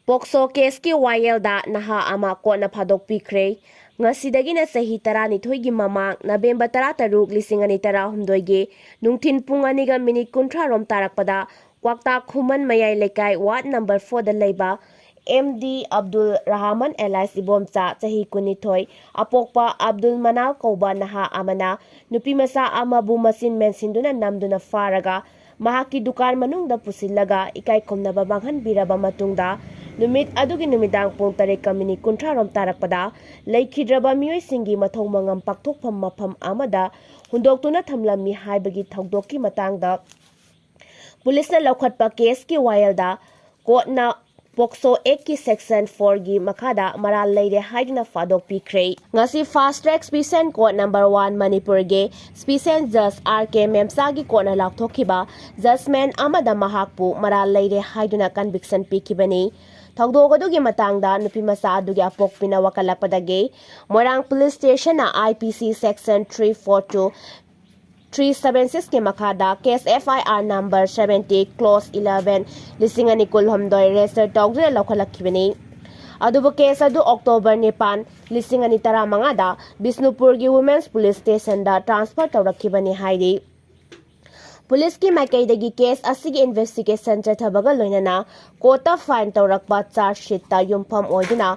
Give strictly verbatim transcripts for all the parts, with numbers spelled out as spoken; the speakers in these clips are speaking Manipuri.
ꯄꯣꯛꯁꯣ ꯀꯦꯁꯀꯤ ꯋꯥꯌꯦꯜꯗ ꯅꯍꯥ ꯑꯃ ꯀꯣꯔꯠꯅ ꯐꯥꯗꯣꯛꯄꯤꯈ꯭ꯔꯦ꯫ ꯉꯁꯤꯗꯒꯤꯅ ꯆꯍꯤ ꯇꯔꯥꯅꯤꯊꯣꯏꯒꯤ ꯃꯃꯥꯡ ꯅꯕꯦꯝꯕꯔ ꯇꯔꯥꯇꯔꯨꯛ, ꯂꯤꯁꯤꯡ ꯑꯅꯤ ꯇꯔꯥꯍꯨꯝꯗꯣꯏꯒꯤ ꯅꯨꯡꯊꯤꯜ ꯄꯨꯡ ꯑꯅꯤꯒ ꯃꯤꯅꯤꯠ ꯀꯨꯟꯊ꯭ꯔꯥ ꯔꯣꯝ ꯇꯥꯔꯛꯄꯗ ꯀ꯭ꯋꯥꯛꯇꯥ ꯈꯨꯃꯟ ꯃꯌꯥꯏ ꯂꯩꯀꯥꯏ ꯋꯥꯔꯗ ꯅꯝꯕꯔ ꯐꯣꯔꯗ ꯂꯩꯕ M D Abdul Rahman alias Ibomcha, ꯆꯍꯤ ꯀꯨꯟꯅꯤꯊꯣꯏ, ꯑꯄꯣꯛꯄ ꯑꯕꯗꯨꯜ ꯃꯅꯥꯐ ꯀꯧꯕ ꯅꯍꯥ ꯑꯃꯅ ꯅꯨꯄꯤꯃꯆꯥ ꯑꯃꯕꯨ ꯃꯆꯤꯟ ꯃꯦꯟꯁꯤꯟꯗꯨꯅ ꯅꯝꯗꯨꯅ ꯐꯥꯔꯒ ꯃꯍꯥꯛꯀꯤ ꯗꯨꯀꯥꯟ ꯃꯅꯨꯡꯗ ꯄꯨꯁꯤꯜꯂꯒ ꯏꯀꯥꯏ ꯈꯨꯝꯅꯕ ꯃꯥꯡꯍꯟꯕꯤꯔꯕ ꯃꯇꯨꯡꯗ ꯅꯨꯃꯤꯠ ꯑꯗꯨꯒꯤ ꯅꯨꯃꯤꯗꯥꯡ ꯄꯨꯡ ꯇꯔꯦꯠꯀ ꯃꯤꯅꯤꯠ ꯀꯨꯟꯊ꯭ꯔꯥ ꯔꯣꯝ ꯇꯥꯔꯛꯄꯗ ꯂꯩꯈꯤꯗ꯭ꯔꯕ ꯃꯤꯑꯣꯏꯁꯤꯡꯒꯤ ꯃꯊꯧ ꯃꯉꯝ ꯄꯥꯡꯊꯣꯛꯐꯝ ꯃꯐꯝ ꯑꯃꯗ ꯍꯨꯟꯗꯣꯛꯇꯨꯅ ꯊꯝꯂꯝꯃꯤ ꯍꯥꯏꯕꯒꯤ ꯊꯧꯗꯣꯛꯀꯤ ꯃꯇꯥꯡꯗ ꯄꯨꯂꯤꯁꯅ ꯂꯧꯈꯠꯄ ꯀꯦꯁꯀꯤ ꯋꯥꯌꯦꯜꯗ ꯀꯣꯔꯠꯅ ꯄꯣꯛꯁꯣ ꯑꯦꯛꯀꯤ ꯁꯦꯛꯁꯟ ꯐꯣꯔꯒꯤ ꯃꯈꯥꯗ ꯃꯔꯥꯜ ꯂꯩꯔꯦ ꯍꯥꯏꯗꯨꯅ ꯐꯥꯗꯣꯛꯄꯤꯈ꯭ꯔꯦ꯫ ꯉꯁꯤ ꯐꯥꯁ ꯇ꯭ꯔꯦꯛ ꯁ꯭ꯄꯤꯁꯦꯟ ꯀꯣꯔꯠ ꯅꯝꯕꯔ ꯋꯥꯟ ꯃꯅꯤꯄꯨꯔꯒꯤ ꯁ꯭ꯄꯤꯁꯦꯟ ꯖꯖ ꯑꯥꯔ ꯀꯦ ꯃꯦꯝꯆꯥꯒꯤ ꯀꯣꯔꯠꯅ ꯂꯥꯎꯊꯣꯛꯈꯤꯕ ꯖꯖꯃꯦꯟ ꯑꯃꯗ ꯃꯍꯥꯛꯄꯨ ꯃꯔꯥꯜ ꯂꯩꯔꯦ ꯍꯥꯏꯗꯨꯅ ꯀꯟꯚꯤꯛꯁꯟ ꯄꯤꯈꯤꯕꯅꯤ꯫ ꯊꯧꯗꯣꯛ ꯑꯗꯨꯒꯤ ꯃꯇꯥꯡꯗ ꯅꯨꯄꯤꯃꯆꯥ ꯑꯗꯨꯒꯤ ꯑꯄꯣꯛꯄꯤꯅ ꯋꯥꯀꯠꯂꯛꯄꯗꯒꯤ ꯃꯣꯏꯔꯥꯡ police ꯁ꯭ꯇꯦꯁꯟꯅ I P C section three four two, three seven ꯁꯤꯛꯁꯀꯤ ꯃꯈꯥꯗ case F I R number seventy, close eleven, ꯂꯤꯁꯤꯡ ꯑꯅꯤ ꯀꯨꯟꯍꯨꯝꯗꯣꯏ ꯔꯦꯖꯤꯁꯇꯔ ꯇꯧꯗꯨꯅ ꯂꯧꯈꯠꯂꯛꯈꯤꯕꯅꯤ꯫ ꯑꯗꯨꯕꯨ ꯀꯦꯁ ꯑꯗꯨ ꯑꯣꯛꯇꯣꯕꯔ ꯅꯤꯄꯥꯟ, ꯂꯤꯁꯤꯡ ꯑꯅꯤ ꯇꯔꯥꯃꯉꯥꯗ ꯕꯤꯁꯅꯨꯄꯨꯔꯒꯤ ꯋꯨꯃꯦꯟꯁ ꯄꯨꯂꯤꯁ ꯁ꯭ꯇꯦꯁꯟꯗ ꯇ꯭ꯔꯥꯟꯁꯐꯔ ꯇꯧꯔꯛꯈꯤꯕꯅꯤ ꯍꯥꯏꯔꯤ꯫ ꯄꯨꯂꯤꯁꯀꯤ ꯃꯥꯏꯀꯩꯗꯒꯤ ꯀꯦꯁ ꯑꯁꯤꯒꯤ ꯏꯟꯚꯦꯁꯇꯤꯒꯦꯁꯟ ꯆꯠꯊꯕꯒ ꯂꯣꯏꯅꯅ ꯀꯣꯔꯠꯇ ꯐꯥꯏꯜ ꯇꯧꯔꯛꯄ ꯆꯥꯔꯖ ꯁꯤꯠꯇ ꯌꯨꯝꯐꯝ ꯑꯣꯏꯗꯨꯅ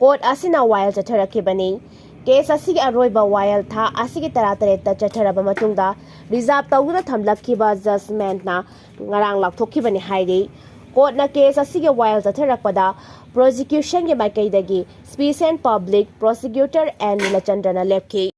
ꯀꯣꯔꯠ ꯑꯁꯤꯅ ꯋꯥꯌꯦꯜ ꯆꯠꯊꯔꯛꯈꯤꯕꯅꯤ꯫ ꯀꯦꯁ ꯑꯁꯤꯒꯤ ꯑꯔꯣꯏꯕ ꯋꯥꯌꯦꯜ ꯊꯥ ꯑꯁꯤꯒꯤ ꯇꯔꯥꯇꯔꯦꯠꯇ ꯆꯠꯊꯔꯕ ꯃꯇꯨꯡꯗ ꯔꯤꯖꯥꯔꯚ ꯇꯧꯗꯨꯅ ꯊꯝꯂꯛꯈꯤꯕ ꯖꯖꯃꯦꯟꯅ ꯉꯔꯥꯡ ꯂꯥꯎꯊꯣꯛꯈꯤꯕꯅꯤ ꯍꯥꯏꯔꯤ꯫ ꯀꯣꯔꯠꯅ ꯀꯦꯁ ꯑꯁꯤꯒꯤ ꯋꯥꯌꯦꯜ ꯆꯠꯊꯔꯛꯄꯗ ꯄ꯭ꯔꯣꯁꯤꯀ꯭ꯌꯨꯁꯟꯒꯤ ꯃꯥꯏꯀꯩꯗꯒꯤ ꯁ꯭ꯄꯤꯁꯦꯟ ꯄꯕ꯭ꯂꯤꯛ ꯄ꯭ꯔꯣꯁꯤꯀ꯭ꯌꯨꯇꯔ ꯑꯦꯟ ꯅꯤꯂꯆꯟꯗ꯭ꯔꯅ ꯂꯦꯞꯈꯤ꯫